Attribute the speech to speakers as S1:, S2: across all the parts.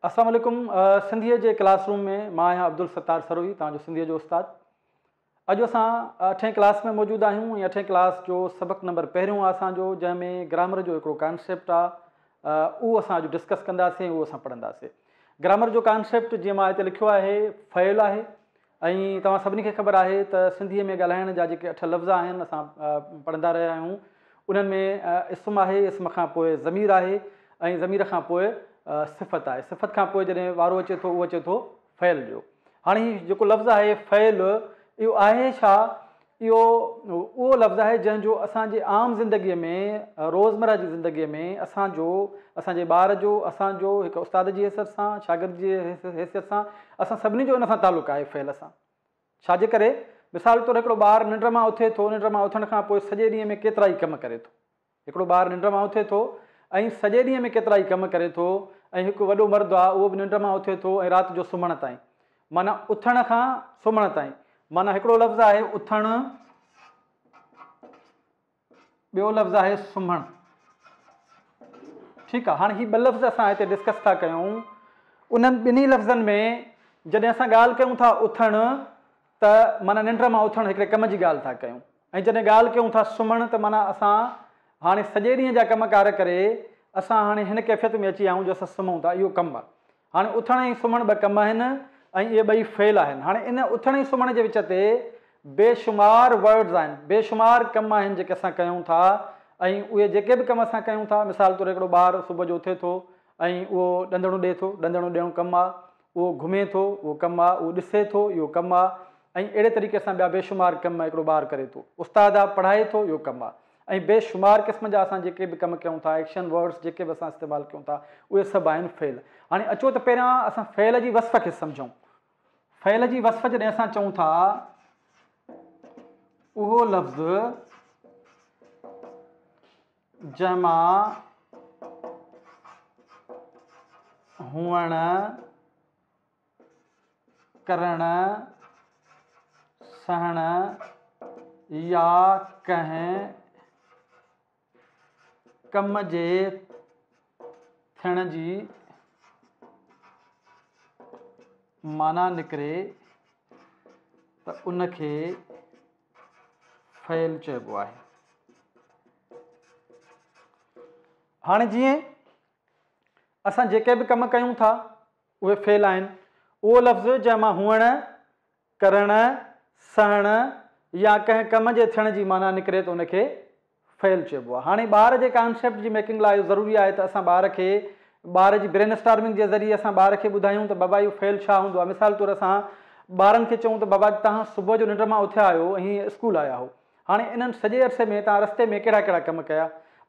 S1: اسلام عليڪم سنڌيء جي ڪلاس روم ۾ مان آهيان عبدالستار سروهي توهان جو سنڌيء جو استاد. اڄ اسان اٺين ڪلاس ۾ موجود آهيون ۽ اٺين ڪلاس جو سبق نمبر پهريون آهي اسان جو جنهن ۾ گرامر جو هڪڙو ڪانسيپٽ آهي اهو اسان اڄ ڊسڪس ڪنداسين اهو اسان پڙهنداسين. گرامر جو ڪانسيپٽ جيئن مان هتي لکيو آهي فعل آهي ۽ توهان سڀني کي خبر آهي ته سنڌيء ۾ ڳالهائڻ جا جيڪي اٺ لفظ آهن اسان پڙهندا رهيا آهيون انهن ۾ اسم آهي، اسم کان پوء ضمير آهي ۽ ضمير کان پوء صفت آهي. صفت کان پوء جڏهن وارو اچي ٿو اهو اچي ٿو فعل جو. هاڻي هي جيڪو لفظ آهي فعل اهو آهي ڇا؟ اهو اهو لفظ آهي جنهن جو اسان جي عام زندگيء ۾ روزمره جي زندگيء ۾ اسان جو، اسان جي ٻار جو، اسان جو، هڪ استاد جي حيثيت سان، شاگرد جي حيثيت سان، اسان سڀني جو ان سان تعلق آهي فعل سان. ڇا جي ڪري؟ مثال طور هڪڙو ٻار ننڊ مان اٿي ٿو، ننڊ مان اٿڻ کان پوء سڄي ڏينهن ۾ ڪيترائي ڪم ڪري ٿو. هڪڙو ٻار ننڊ مان اٿي ٿو ۽ سڄي ڏينهن ۾ ڪيترائي ڪم ڪري ٿو ۽ هڪ وڏو مرد آ اهو به ننڊ مان اٿي ٿو ۽ رات جو سمهڻ تائين معنيٰ اٿڻ کان سمهڻ تائين معنيٰ هڪڙو لفظ آهي اٿڻ ٻيو لفظ آهي سمهڻ ٺيڪ آ هاڻي هي ٻه لفظ اسان هتي ڊسڪس ٿا ڪيون انهن ٻنهي لفظن ۾ جڏهن اسان ڳالهه ڪيون ٿا اٿڻ ته معنيٰ ننڊ مان اٿڻ هڪڙي ڪم جي ڳالهه ٿا ڪيون ۽ جڏهن ڳالهه ڪيون ٿا سمهڻ ته معنيٰ اسان هاڻي سڄي ڏينهن جا ڪم ڪار ڪري اسان هاڻي هن ڪيفيت ۾ اچي ويا آهيون جو اسان سمهون ٿا اهو ڪم آهي. هاڻي اٿڻ ۽ سمهڻ ٻه ڪم آهن ۽ اهي ٻئي فعل آهن. هاڻي ان اٿڻ ۽ سمهڻ جي وچ تي بيشمار ورڊز آهن، بيشمار ڪم آهن جيڪي اسان ڪيون ٿا ۽ اهي جيڪي به ڪم اسان ڪيون ٿا مثال طور هڪڙو ٻار صبح جو اٿي ٿو ۽ اهو ڏندڻو ڏئي ٿو، ڏندڻو ڏيڻ ڪم آهي، اهو گهمي ٿو، اهو ڪم آ، اهو ڏسي ٿو، اهو ڪم آ ۽ اهڙي طريقي سان ٻيا بيشمار ڪم هڪڙو ٻار ڪري ٿو. استاد آ، پڙهائي ٿو، اهو ڪم آ. ۽ بيشمار قسم جا اسان جيڪي به ڪم ڪيون ٿا، ايڪشن ورڊس جيڪي به اسان استعمال ڪيون ٿا، اهي سڀ آهن فعل. هاڻي اچو ته پهريان اسان فعل جي وصف کي سمجهون. فعل جي وصف جڏهن اسان چئون ٿا، اهو لفظ جنهن مان هئڻ، ڪرڻ، سهڻ يا ڪنهن ڪم جي ٿيڻ جي معنيٰ نڪري ته ان کي فعل چئبو آهي. هاڻي جيئن اسان جيڪي به ڪم ڪيون ٿا اهي فعل آهن. اهو لفظ جنهن مان هئڻ، ڪرڻ، سهڻ يا ڪنهن ڪم جي ٿيڻ جي معنيٰ نڪري ته ان کي فعل چئبو آهي. هاڻي ٻار جي ڪانسيپٽ جي ميڪنگ لاء اهو ضروري آهي ته اسان ٻار کي ٻار جي برين اسٽارمنگ جي ذريعي اسان ٻار کي ٻڌايون ته بابا اهو فعل ڇا هوندو آهي. مثال طور اسان ٻارن کي چئون ته بابا توهان صبح جو ننڊ مان اٿيا آهيو ۽ اسڪول آيا آهو. هاڻي انهن سڄي عرصي ۾ توهان رستي ۾ ڪهڙا ڪهڙا ڪم ڪيا؟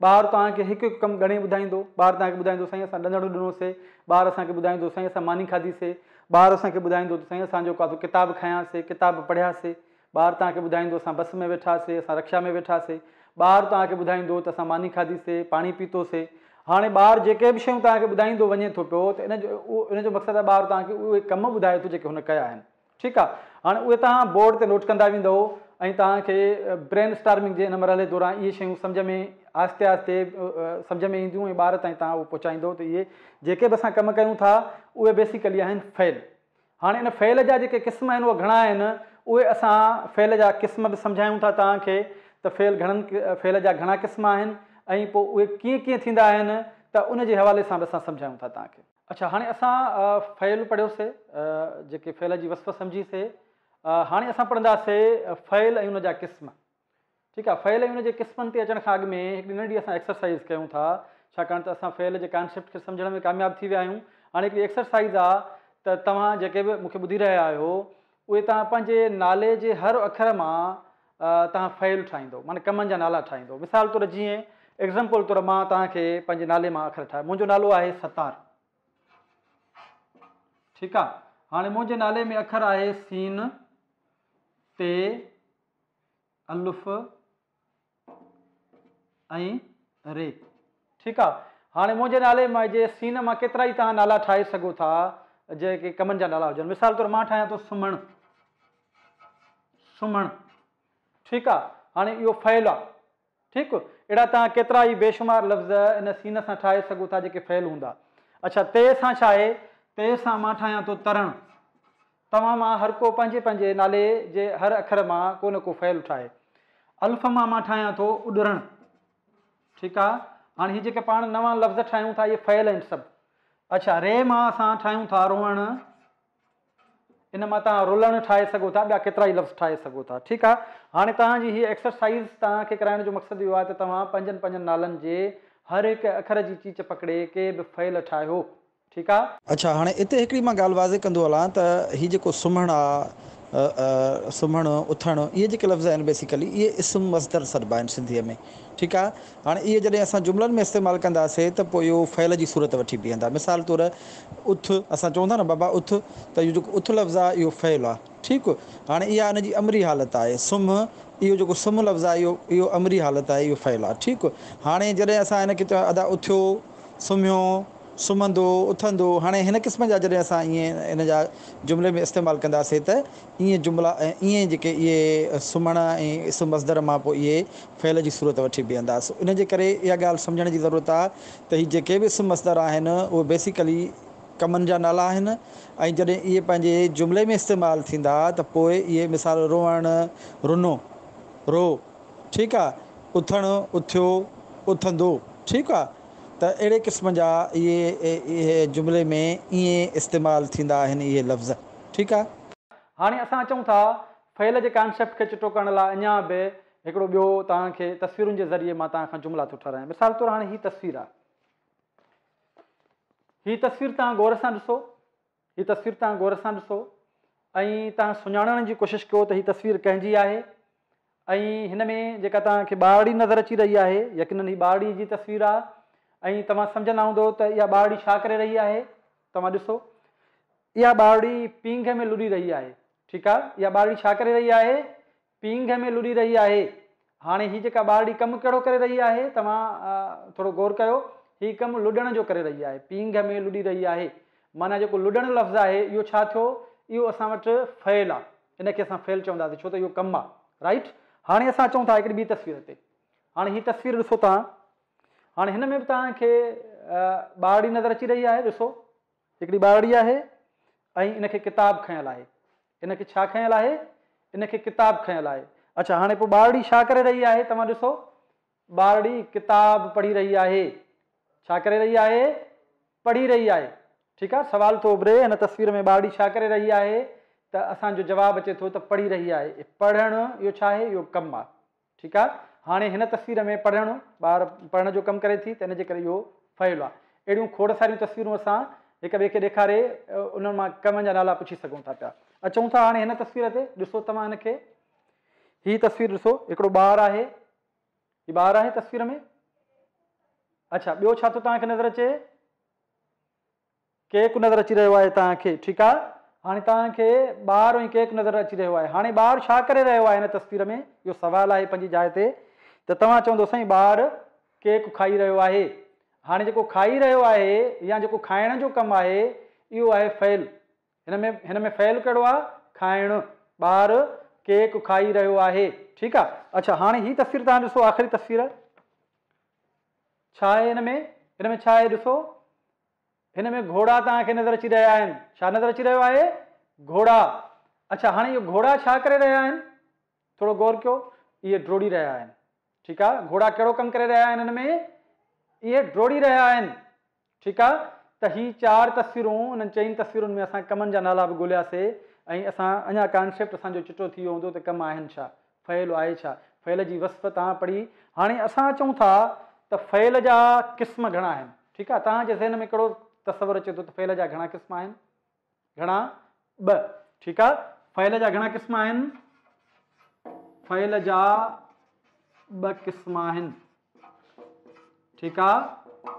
S1: ٻار توهان کي هڪ هڪ ڪم ڳڻي ٻڌائيندو. ٻار توهان کي ٻڌائيندو سائين اسان ڏندڻ ڏنو سي. ٻار اسان کي ٻڌائيندو سائين اسان ماني کاڌي سي. ٻار اسان کي ٻڌائيندو ته سائين اسان جو ڪتاب کنيا سي، ڪتاب پڙهيا سي. ٻار توهان کي ٻڌائيندو اسان بس ۾ ويٺا سي، اسان رڪشا ۾ ويٺا سي. ٻار توهان کي ٻڌائيندو ته اسان ماني کاڌي سي، پاڻي پيتو سي. هاڻي ٻار جيڪي به شيون توهان کي ٻڌائيندو وڃي ٿو پيو ته ان جو ان جو مقصد آهي ٻار توهان کي اهي ڪم ٻڌائي ٿو جيڪي هن ڪيا آهن. ٺيڪ آهي. هاڻي اهي توهان بورڊ تي نوٽ ڪندا ويندؤ ۽ توهان کي برين اسٽارمنگ جي ان مرحلي دوران اهي شيون سمجهه ۾ آهستي آهستي سمجهه ۾ اينديون ۽ ٻار تائين توهان اهو پهچائيندؤ ته اهي جيڪي به اسان ڪم ڪيون ٿا اهي بيسيڪلي آهن فعل. هاڻي ان فعل جا جيڪي قسم آهن اهي گهڻا آهن، اهي اسان فعل جا قسم به سمجهايون ٿا توهان کي ته فعل گهڻن فعل جا گهڻا قسم آهن ۽ پوء اهي ڪيئن ڪيئن ٿيندا آهن ته ان جي حوالي سان به اسان سمجهايون ٿا توهان کي. اڇا هاڻي اسان فعل پڙهيو سي جيڪي فعل جي وصف سمجهي سي هاڻي اسان پڙهنداسي فعل ۽ ان جا قسم. ٺيڪ آ فعل ۽ ان جي قسمن تي اچڻ کان اڳ ۾ هڪڙي ننڍي اسان ايڪسرسائيز ڪيون ٿا ڇاڪاڻ ته اسان فعل جي ڪانسيپٽ کي سمجهڻ ۾ ڪامياب ٿي ويا آهيون هاڻي هڪڙي ايڪسرسائيز آ ته توهان جيڪي به مون کي ٻڌي رهيا آهيو اهي توهان پنهنجي نالي جي هر اکر مان توهان فعل ٺاهيندو معنيٰ ڪمن جا نالا ٺاهيندو مثال طور جيئن ايگزامپل طور مان توهان کي پنهنجي نالي مان اکر ٺاهي منهنجو نالو آهي ستار ٺيڪ آ هاڻي منهنجي نالي ۾ اکر آهي سين تي الف ۽ ري. ٺيڪ آ هاڻي منهنجي نالي مان جي سين مان ڪيترا ئي توهان نالا ٺاهي سگهو ٿا جيڪي ڪمن جا نالا هجن مثال طور مان ٺاهيان ٿو سمهڻ سمهڻ ٺيڪ آ هاڻي اهو فعل آ ٺيڪ اهڙا توهان ڪيترا ئي بيشمار لفظ ان سين سان ٺاهي سگهو ٿا جيڪي فعل هوندا اڇا تي سان ڇا آهي تي سان مان ٺاهيان ٿو ترڻ. توهان مان هر ڪو پنهنجي پنهنجي نالي جي هر اکر مان ڪو نه ڪو فعل ٺاهي. الف مان مان ٺاهيان ٿو اڏرڻ. ٺيڪ آ. هاڻي هي جيڪي پاڻ نوان لفظ ٺاهيون ٿا اهي فعل آهن سڀ. اڇا ري مان اسان ٺاهيون ٿا روئڻ. ان مان توهان رلڻ ٺاهي سگهو ٿا ٻيا ڪيترائي لفظ ٺاهي سگهو ٿا. ٺيڪ آ. هاڻي توهان جي هي ايڪسرسائيز توهان کي ڪرائڻ جو مقصد اهو آهي ته توهان پنهنجن پنهنجن نالن جي هر هڪ اکر جي چيچ پڪڙي ڪي به فعل ٺاهيو. ٺيڪ آ.
S2: اڇا هاڻي اتي هڪڙي مان ڳالهه واضح ڪندو هلان ته هي جيڪو سمهڻ آ، سمهڻ، اٿڻ اهي جيڪي لفظ آهن بيسيڪلي اهي اسم مصدر سڏبا آهن سنڌيء ۾ ٺيڪ آ. هاڻي اهي جڏهن اسان جملن ۾ استعمال ڪنداسي ته پوء اهو فعل جي صورت وٺي بيهندا. مثال طور اٿ اسان چئون ٿا نه بابا اٿ ته اهو جيڪو اٿ لفظ آ اهو فعل آ ٺيڪ. هاڻي اها ان جي امري حالت آهي. سمهه اهو جيڪو سمهه لفظ آهي اهو اهو امري حالت آهي اهو فعل آ ٺيڪ. هاڻي جڏهن اسان هن کي چئون ادا اٿيو، سمهيو، سمهندو، اٿندو، هاڻي هن قسم جا جڏهن اسان ائين ان جا جملي ۾ استعمال ڪنداسين ته ائين جملا ۽ ائين جيڪي اهي سمهڻ ۽ اسم مصدر مان پوء اهي فعل جي صورت وٺي بيهندا. سو ان جي ڪري اها ڳالهه سمجهڻ جي ضرورت آهي ته هي جيڪي به اسم مصدر آهن اهي بيسيڪلي ڪمن جا نالا آهن ۽ جڏهن اهي پنهنجي جملي ۾ استعمال ٿيندا ته پوء اهي مثال روئڻ، رنو، رو، ٺيڪ آ، اٿڻ، اٿيو، اٿندو، ٺيڪ آ. ته اهڙي قسم جا اهي اهي جملي ۾ ائين استعمال ٿيندا آهن اهي لفظ. ٺيڪ آ.
S1: هاڻي اسان اچون ٿا فعل جي ڪانسيپٽ کي چٽو ڪرڻ لاء اڃا به هڪڙو ٻيو توهان کي تصويرن جي ذريعي مان توهان کان جملا ٿو ٺهرايان. مثال طور هاڻي هي تصوير آ. هي تصوير توهان غور سان ڏسو. هي تصوير توهان غور سان ڏسو ۽ توهان سڃاڻڻ جي ڪوشش ڪيو ته هي تصوير ڪنهن جي آهي ۽ هن ۾ جيڪا توهان کي ٻارڙي نظر اچي رهي آهي يقينن هي ٻارڙي جي تصوير آهي ۽ توهان سمجهندا هوندو ته اها ٻارڙي ڇا ڪري رهي آهي توهان ڏسو اها ٻارڙي پينگهه ۾ لڏي رهي آهي ٺيڪ آهي اها ٻارڙي ڇا ڪري رهي آهي پينگهه ۾ لڏي رهي آهي. هاڻي هي جيڪا ٻارڙي ڪم ڪهڙو ڪري رهي آهي؟ توهان ٿورو غور ڪيو. هي ڪم لڏڻ جو ڪري رهي آهي. پينگهه ۾ لڏي رهي آهي. معنيٰ جيڪو لڏڻ لفظ آهي اهو ڇا ٿيو؟ اهو اسان وٽ فعل آ. ان کي اسان فعل چونداسين ڇو ته اهو ڪم آ. رائيٽ؟ هاڻي اسان اچون ٿا هڪڙي ٻي تصوير تي. هاڻي هي تصوير ڏسو توهان. هاڻي هن ۾ به توهان کي ٻارڙي نظر اچي رهي آهي. ڏسو. هڪڙي ٻارڙي آهي ۽ ان کي ڪتاب کنيل آهي. ان کي ڇا کنيل آهي؟ ان کي ڪتاب کنيل آهي. اڇا هاڻي پوء ٻارڙي ڇا ڪري رهي آهي؟ توهان ڏسو ٻارڙي ڪتاب پڙهي رهي آهي. ڇا ڪري رهي آهي؟ پڙهي رهي آهي. ٺيڪ آهي سوال ٿو اڀري هن تصوير ۾ ٻارڙي ڇا ڪري رهي آهي ته اسان جو جواب اچي ٿو ته پڙهي رهي آهي. پڙهڻ اهو ڇا آهي؟ اهو ڪم آهي. ٺيڪ آ هاڻي هن تصوير ۾ پڙهڻ ٻار پڙهڻ جو ڪم ڪري ٿي ته ان جي ڪري اهو فعل آ. اهڙيون کوڙ ساريون تصويرون اسان هڪ ٻئي کي ڏيکاري انهن مان ڪمن جا نالا پڇي سگهون ٿا پيا. اچون ٿا هاڻي هن تصوير تي ڏسو توهان هن کي هي تصوير ڏسو هڪڙو ٻار آهي هي ٻار آهي تصوير ۾ اڇا ٻيو ڇا ٿو توهان کي نظر اچي ڪيڪ نظر اچي رهيو آهي توهان کي ٺيڪ آ هاڻي توهان کي ٻار ۽ ڪيڪ نظر اچي رهيو آهي هاڻي ٻار ڇا ڪري رهيو آهي هن تصوير ۾ اهو سوال آهي پنهنجي جاء تي ته توهان چوندو سائين ٻار ڪيڪ کائي رهيو آهي هاڻي جيڪو کائي رهيو آهي يا جيڪو کائڻ جو ڪم آهي اهو آهي فعل هن ۾ هن ۾ فعل ڪهڙو آهي کائڻ ٻار ڪيڪ کائي رهيو آهي ٺيڪ آ اڇا هاڻي هي تصوير توهان ڏسو آخري تصوير ڇا آهي هن ۾ هن ۾ ڇا آهي ڏسو هن ۾ گهوڙا توهان کي نظر اچي رهيا آهن. ڇا نظر اچي رهيو آهي؟ گهوڙا. اڇا هاڻي اهي گهوڙا ڇا ڪري رهيا آهن؟ ٿورو غور ڪيو. اهي ڊوڙي رهيا آهن. ٺيڪ آ. گهوڙا ڪهڙو ڪم ڪري رهيا آهن هن ۾؟ اهي ڊوڙي رهيا آهن. ٺيڪ آ. ته هي چار تصويرون انهن چئن تصويرن ۾ اسان ڪمن جا نالا به ڳولياسي ۽ اسان اڃا ڪانسيپٽ اسان جو چٽو ٿي ويو هوندو ته ڪم آهن ڇا؟ فعل آهي ڇا؟ فعل جي وصف توهان پڙهي. هاڻي اسان اچون ٿا ته فعل جا قسم گهڻا آهن. ٺيڪ آهي توهان جي ذهن ۾ ڪهڙو تصور اچي ٿو ته فعل جا گهڻا قسم آهن؟ گهڻا؟ ٻه. ٺيڪ آهي فعل جا گهڻا قسم آهن؟ فعل جا ٻه قسم آهن. ٺيڪ آهي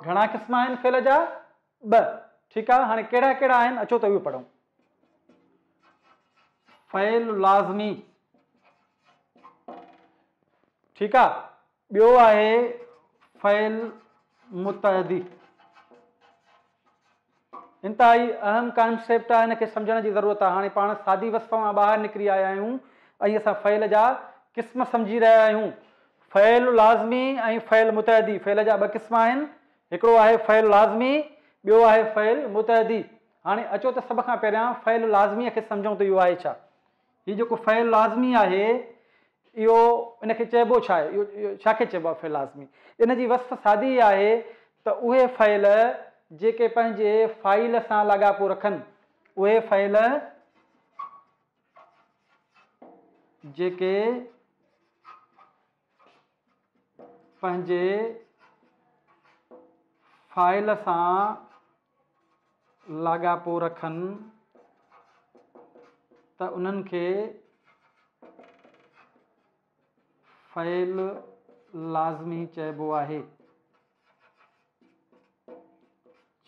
S1: گهڻا قسم آهن فعل جا؟ ٻه. ٺيڪ آهي هاڻي ڪهڙا ڪهڙا آهن اچو ته اهو پڙهون. فعل لازمي ٺيڪ آ ٻيو آهي فعل متعدي انتهائي اهم ڪانسيپٽ آهي هن کي سمجهڻ جي ضرورت آهي هاڻي پاڻ سادي وصف مان ٻاهر نڪري آيا آهيون ۽ اسان فعل جا قسم سمجهي رهيا آهيون فعل لازمي ۽ فعل متعدي فعل جا ٻه قسم آهن هڪڙو آهي فعل لازمي ٻيو آهي فعل متعدي. هاڻي اچو ته سڀ کان پهريان فعل لازميء کي سمجهون ته اهو آهي ڇا؟ هي جيڪو فعل لازمي آهي اهو ان کي چئبو ڇا آهي؟ اهو ڇا کي چئبو آهي فعل لازمي؟ ان جي وصف سادي آهي ته اهي فعل جيڪي پنهنجي فاعل سان لاڳاپو رکن، اهي فعل جيڪي پنهنجي فاعل سان لاڳاپو رکن ته انهن کي فعل لازمي چئبو آهي.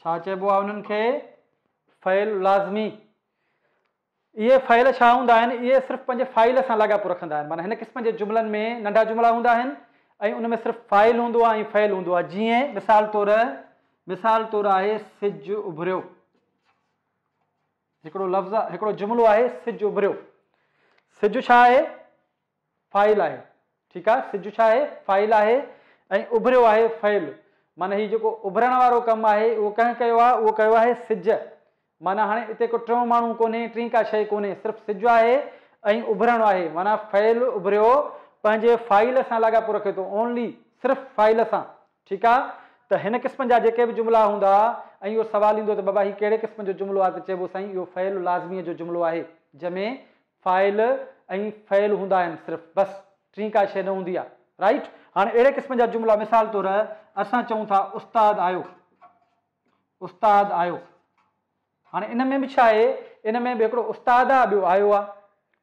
S1: ڇا چئبو آهي انهن کي؟ فعل لازمي. اهي فعل ڇا هوندا آهن؟ اهي صرف پنهنجي فاعل سان لاڳاپو رکندا آهن. معنيٰ هن قسم جي جملن ۾ ننڍا جملا هوندا آهن ۽ ان ۾ صرف فاعل هوندو آهي ۽ فعل هوندو آهي. جيئن مثال طور مثال طور آهي سج اڀريو. هڪڙو لفظ هڪڙو جملو آهي سج اڀريو. سج ڇا آهي؟ فاعل آهي. ٺيڪ آهي سج ڇا آهي؟ فاعل آهي ۽ اڀريو آهي فعل. معنيٰ هي جيڪو اڀرڻ وارو ڪم آهي اهو ڪنهن ڪيو آهي؟ اهو ڪيو آهي سج. معنيٰ هاڻي اتي ڪو ٽيون ماڻهو ڪونهي، ٽين ڪا شيء ڪونهي، صرف سج آهي ۽ اڀرڻ آهي. معنيٰ فعل اڀريو پنهنجي فاعل سان لاڳاپو رکي ٿو، Only، صرف فاعل سان. ٺيڪ آهي ته هن قسم جا جيڪي به جملا هوندا ۽ اهو سوال ايندو ته بابا هي ڪهڙي قسم جو جملو آهي ته چئبو سائين اهو فعل لازميء جو جملو آهي جنهن ۾ فاعل ۽ فعل هوندا آهن صرف بس ٽين ڪا شيء نه هوندي آهي رائيٽ هاڻي اهڙي قسم جا جملا مثال طور اسان چئون ٿا استاد آيو استاد آيو هاڻي ان ۾ به ڇا آهي ان ۾ به هڪڙو استاد آ ٻيو آيو آ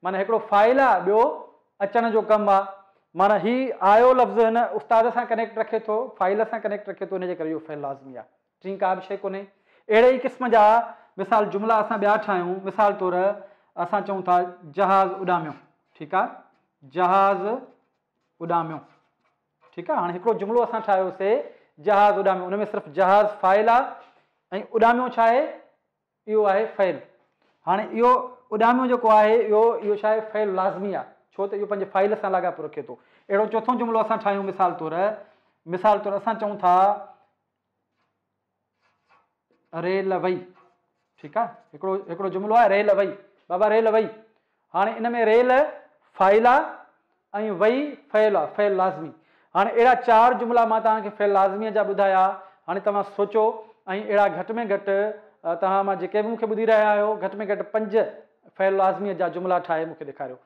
S1: معنيٰ هڪڙو فاعل آ ٻيو اچڻ جو ڪم آ معنيٰ هي آيو لفظ هن استاد سان ڪنيڪٽ رکي ٿو فاعل سان ڪنيڪٽ رکي ٿو ان جي ڪري اهو فعل لازمي آ ٽين ڪا به شيء ڪونهي. اهڙي ئي قسم جا مثال جملا اسان ٻيا ٺاهيون. مثال طور اسان چئون ٿا جهاز اڏاميو. ٺيڪ آ. جهاز اڏاميو. ٺيڪ آ. هاڻي هڪڙو جملو اسان ٺاهيوسي جهاز اڏاميو. ان ۾ صرف جهاز فاعل آ ۽ اڏاميو ڇا آهي؟ اهو آهي فعل. هاڻي اهو اڏاميو جيڪو آهي اهو اهو ڇا آهي فعل لازمي آهي ڇو ته اهو پنهنجي فاعل سان لاڳاپو رکي ٿو. اهڙو چوٿون جملو اسان ٺاهيون مثال طور مثال طور اسان چئون ٿا ريل وئي ٺيڪ آهي هڪڙو هڪڙو جملو آهي ريل وئي بابا ريل وئي هاڻي ان ۾ ريل فاعل آ ۽ وئي فعل آ، فعل لازمي. هاڻي اهڙا چار جملا مان توهان کي فعل لازميء جا ٻڌايا، هاڻي توهان سوچو ۽ اهڙا گهٽ ۾ گهٽ توهان مان جيڪي به مون کي ٻڌي رهيا آهيو، گهٽ ۾ گهٽ پنج فعل لازميء جا جملا ٺاهي مون کي ڏيکاريو.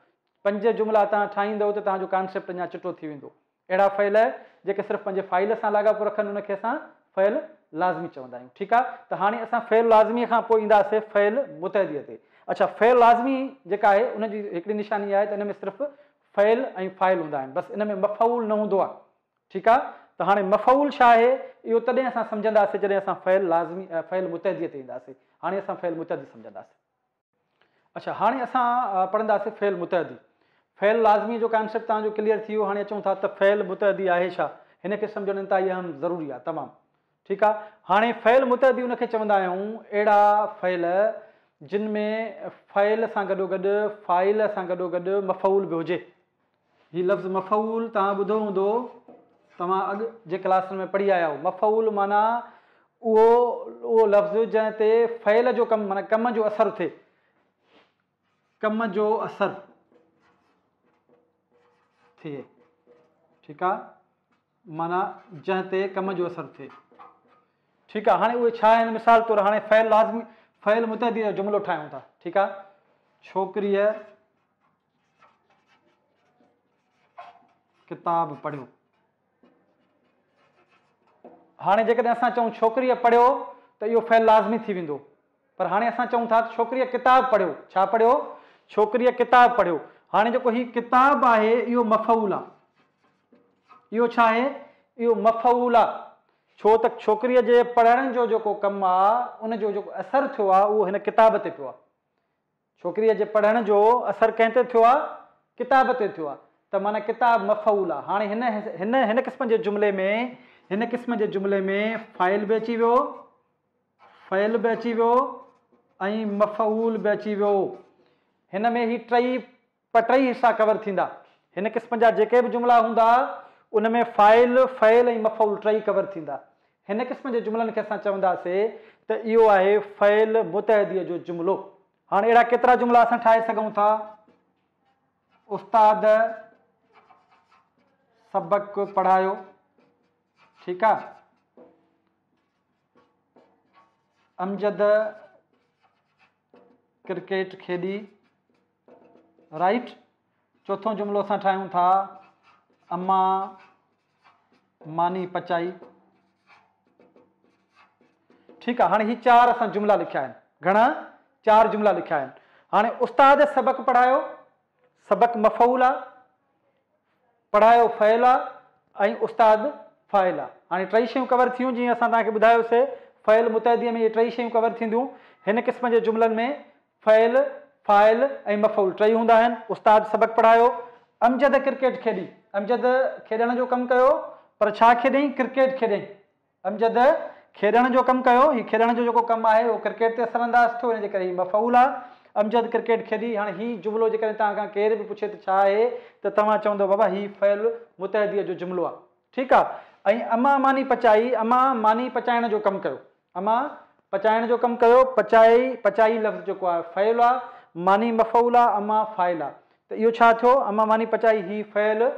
S1: پنج جملا توهان ٺاهيندؤ ته توهان جو ڪانسيپٽ اڃا چٽو ٿي ويندو. اهڙا فعل جيڪي صرف پنهنجي فاعل سان لاڳاپو رکن ان کي اسان فعل لازمي چوندا آهيون. ٺيڪ آ ته هاڻي اسان فعل لازمي کان پوء اينداسي فعل متعدي تي. اڇا فعل لازمي جيڪا آهي ان جي هڪڙي نشاني آهي ته ان ۾ صرف فعل ۽ فاعل هوندا آهن بس ان ۾ مفعول نه هوندو آ. ٺيڪ آ ته هاڻي مفعول ڇا آهي اهو تڏهن اسان سمجهنداسي جڏهن اسان فعل لازمي فعل متعدي تي اينداسي. هاڻي اسان فعل متعدي سمجهنداسي. اڇا هاڻي اسان پڙهنداسين فعل متعدي. فعل لازمي جو ڪانسيپٽ توهان جو ڪليئر ٿي ويو هاڻي اچون ٿا ته فعل متعدي آهي ڇا؟ هن کي سمجهڻ انتهائي اهم ضروري آهي تمام ٺيڪ آهي هاڻي فعل متعدي ان کي چوندا آهيون اهڙا فعل جن ۾ فعل سان گڏوگڏ فاعل سان گڏوگڏ مفعول به هجي. هي لفظ مفعول توهان ٻڌو هوندو، توهان اڳ جي ڪلاسن ۾ پڙهي آيا آهيو. مفعول معنيٰ اهو اهو لفظ جنهن تي فعل جو ڪم معنيٰ ڪم جو اثر ٿئي. ڪم جو اثر ٿئي. ٺيڪ آ معنيٰ جنهن تي ڪم جو اثر ٿئي. ٺيڪ آ هاڻي اهي ڇا آهن مثال طور هاڻي فعل لازمي فعل متعدي جو جملو ٺاهيون ٿا. ٺيڪ آ ڇوڪريء ڪتاب پڙهيو. هاڻي جيڪڏهن اسان چئون ڇوڪريء پڙهيو ته اهو فعل لازمي ٿي ويندو. پر هاڻي اسان چئون ٿا ته ڇوڪريء ڪتاب پڙهيو. ڇا پڙهيو؟ ڇوڪريء ڪتاب پڙهيو. هاڻي جيڪو هي ڪتاب آهي اهو مفعول آهي. اهو ڇا آهي؟ اهو مفعول آهي. ڇو ته ڇوڪريء جي پڙهڻ جو جيڪو ڪم آهي ان جو جيڪو اثر ٿيو آهي اهو هن ڪتاب تي پيو آهي. ڇوڪريء جي پڙهڻ جو اثر ڪنهن تي ٿيو آ؟ ڪتاب تي ٿيو آ. ته معنيٰ ڪتاب مفعول آ. هاڻي هن هن هن قسم جي جملي ۾ هن قسم جي جملي ۾ فاعل به اچي ويو، فعل به اچي ويو ۽ مفعول به اچي ويو. هن ۾ هي ٽئي ٽئي حصا ڪور ٿيندا. هن قسم جا جيڪي به جملا هوندا ان ۾ فاعل، فعل ۽ مفعول ٽئي ڪور ٿيندا. هن قسم جي جملن کي اسان چونداسي ته اهو آهي فعل متعديء جو جملو. هاڻي اهڙا ڪيترا جملا اسان ٺاهي سگهون ٿا؟ استاد سبق پڙهايو، ٺيڪ آ. امجد ڪرڪيٽ کيڏي، رائيٽ. چوٿون جملو اسان ٺاهيون ٿا، اما ماني پچائي. ٺيڪ آ، هاڻي هي چار اسان جملا لکيا آهن. گهڻا؟ چار جملا لکيا آهن. هاڻي استاد سبق پڙهايو، سبق مفعول آ، پڙهايو فعل آ ۽ استاد فاعل آ. هاڻي ٽئي شيون ڪور ٿيون جيئن اسان توهان کي ٻڌايوسي فعل متعديء ۾ اهي ٽئي شيون ڪور ٿينديون. هن قسم جي جملن ۾ فعل، فاعل ۽ مفعول ٽئي هوندا آهن. استاد سبق پڙهايو. امجد ڪرڪيٽ کيڏي. امجد کيڏڻ جو ڪم ڪيو پر ڇا کيڏيائين؟ ڪرڪيٽ کيڏيائين. امجد کيڏڻ جو ڪم ڪيو. هي کيڏڻ جو جيڪو ڪم آهي اهو ڪرڪيٽ تي اثر انداز ٿيو ان جي ڪري هي مفعول آهي. امجد ڪرڪيٽ کيڏي. هاڻي هي جملو جيڪڏهن توهان کان ڪير به پڇي ته ڇا آهي ته توهان چوندؤ بابا هي فعل متعديء جو جملو آهي. ٺيڪ آهي. ۽ اما ماني پچائي. اما ماني پچائڻ جو ڪم ڪيو. اما پچائڻ جو ڪم ڪيو. پچائي، پچائي لفظ جيڪو آهي فعل آهي. ماني مفعول آهي. اما فاعل آهي. ته اهو ڇا ٿيو؟ اما ماني پچائي هي فعل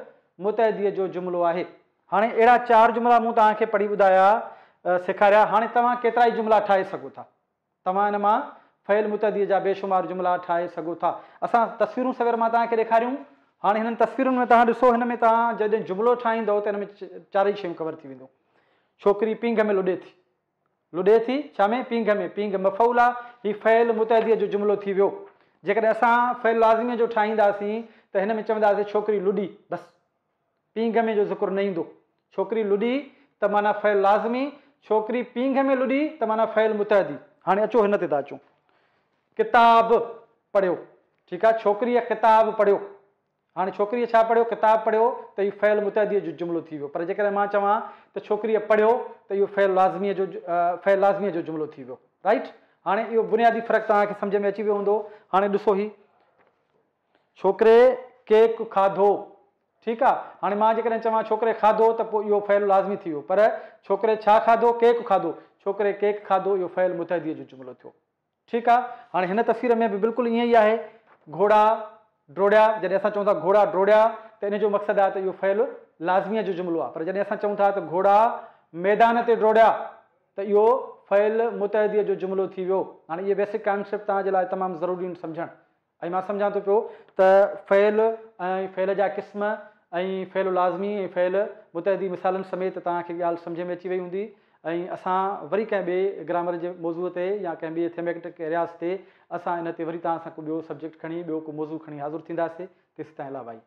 S1: متعديء جو جملو آهي. هاڻي اهڙا چار جملا مون توهان کي پڙهي ٻڌايا، سيکاريا، هاڻي توهان ڪيترائي جملا ٺاهي سگهو ٿا. توهان ان مان فعل متعديء جا بيشمار جملا ٺاهي سگهو ٿا. اسان تصويرون سوير مان توهان کي ڏيکاريون. هاڻي هنن تصويرن ۾ توهان ڏسو، هن ۾ توهان جڏهن جملو ٺاهيندؤ ته هن ۾ چارئي شيون ڪور ٿي وينديون. ڇوڪري پينگهه ۾ لڏي ٿي. لڏي ٿي، ڇا ۾؟ پينگهه ۾. پينگهه مفعول آ، هي فعل متعديء جو جملو ٿي ويو. جيڪڏهن اسان فعل لازميء جو ٺاهينداسين ته هن ۾ چونداسين ڇوڪري لڏي، بس. پينگهه ۾ جو ذڪر نه ايندو. ڇوڪري لڏي ته معنيٰ فعل لازمي، ڇوڪري پينگهه ۾ لڏي ته معنيٰ فعل متعدي. هاڻي اچو هن تي ٿا اچون. ڪتاب پڙهيو. ٺيڪ آ، ڇوڪريء ڪتاب پڙهيو. هاڻي ڇوڪريء ڇا پڙهيو؟ ڪتاب پڙهيو ته اهو فعل متعديء جو جملو ٿي ويو. پر جيڪڏهن مان چوان ته ڇوڪريء پڙهيو ته اهو فعل لازميء جو فعل لازميء جو جملو ٿي ويو. رائيٽ؟ هاڻي اهو بنيادي فرق توهان کي سمجهه ۾ اچي ويو هوندو. هاڻي ڏسو هي ڇوڪري ڪيڪ کاڌو. ٺيڪ آ. هاڻي مان جيڪڏهن چوان ڇوڪري کاڌو ته پوء اهو فعل لازمي ٿي ويو. پر ڇوڪري ڇا کاڌو؟ ڪيڪ کاڌو. ڇوڪري ڪيڪ کاڌو اهو فعل متعديء جو جملو ٿيو. ٺيڪ آ. هاڻي هن تصوير ۾ به بلڪل ائين ئي آهي. گهوڙا ڊوڙيا، جڏهن اسان چئون ٿا گهوڙا ڊوڙيا ته ان جو مقصد آهي ته اهو فعل لازميء جو جملو آهي. پر جڏهن اسان چئون ٿا ته گهوڙا ميدان تي ڊوڙيا ته اهو فعل متعديء جو جملو ٿي ويو. هاڻي اهي بيسڪ ڪانسيپٽ توهان جي لاء تمام ضروري آهن سمجهڻ. ۽ مان سمجهان ٿو پيو ته فعل ۽ فعل جا قسم ۽ فعل لازمي ۽ فعل متعدي مثالن سميت توهان کي ڳالهه سمجهه ۾ اچي وئي هوندي ۽ اسان وري ڪنهن ٻئي گرامر جي موضوع تي يا ڪنهن ٻئي ٿيميٽڪ ايرياز تي اسان ان تي وري توهان سان ڪو ٻيو سبجيڪٽ کڻي ٻيو ڪو موضوع کڻي حاضر ٿينداسي تيسيتائين الله ڀائي.